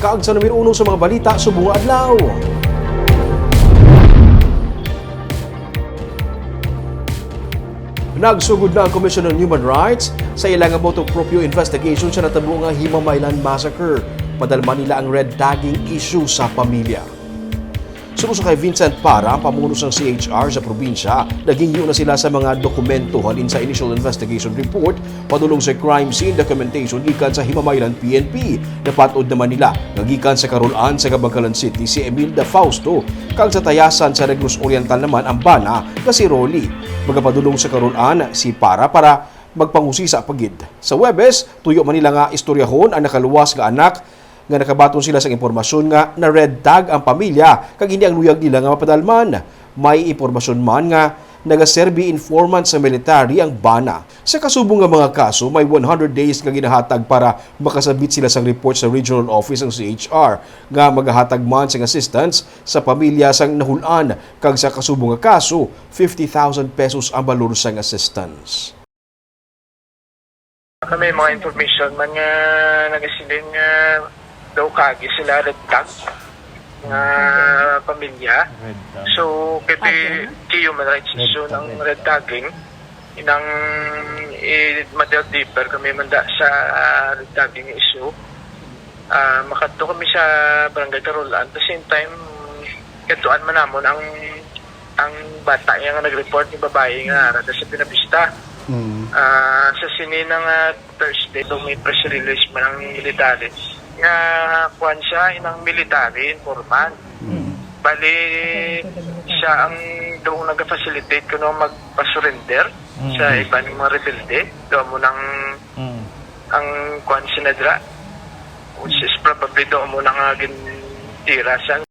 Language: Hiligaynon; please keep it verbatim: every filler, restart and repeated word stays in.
Kag sa numero uno sa mga balita subong nga adlaw. Nagsugod na ang Commission on Human Rights sa ila nga motu proprio investigation sa natabo nga Himamaylan Massacre. Padalman nila ang red tagging issue sa pamilya. Suno sa kay Vincent Para, ang pamuno sang C H R sa probinsya, naghingyo na sila sa mga dokumento halin sa initial investigation report padulong sa crime scene documentation gikan sa Himamaylan P N P. Napatod naman nila nga gikan sa karulan sa Kabankalan City si Emilda Fausto, kag sa Tayasan sa Negros Oriental naman ang bana nga si Rolly. Magapadulong sa karulan si Para para magpangusisa pa gid. Sa Huwebes, tuyo man nila nga istoryahon ang nakaluwas nga anak nga nakabaton sila sang impormasyon nga na-red tag ang pamilya kag hindi ang luyag nila nga mapadalman. May impormasyon man nga nagaserbi informant sa military ang bana. Sa kasubong nga mga kaso, may one hundred days nga ginahatag para makasabit sila sang report sa regional office sang C H R nga magahatag man sang assistance sa pamilya sang nahul-an, kag sa kasubong nga kaso, fifty thousand pesos ang balor sang assistance. Kami mga information man nga nagasiling nga daw kaagi sila red tag nga pamilya. Red tag. So, kay Red tag. Human rights Red issue tag, ng red red tagging, inang i-, ma-delve deeper kami man da sa red tagging issue. Ah, makadto kami sa Barangay Carolan. At the same time, kadtuan man namon ang, ang bata niya nga nag-report, yung babae nga ara sa Buenavista. Mm. Ah, sa sini na nga Thursday, daw may press release man ang military nga kuwan siya, inang military informant. Mm. Bali, siya ang daw nag-facilitate kuno magpa-surrender sa Mm. iban mga rebelde. Daw mo nang Mm. ang kuwan sinadra, which is probably daw mo na nga gintira sa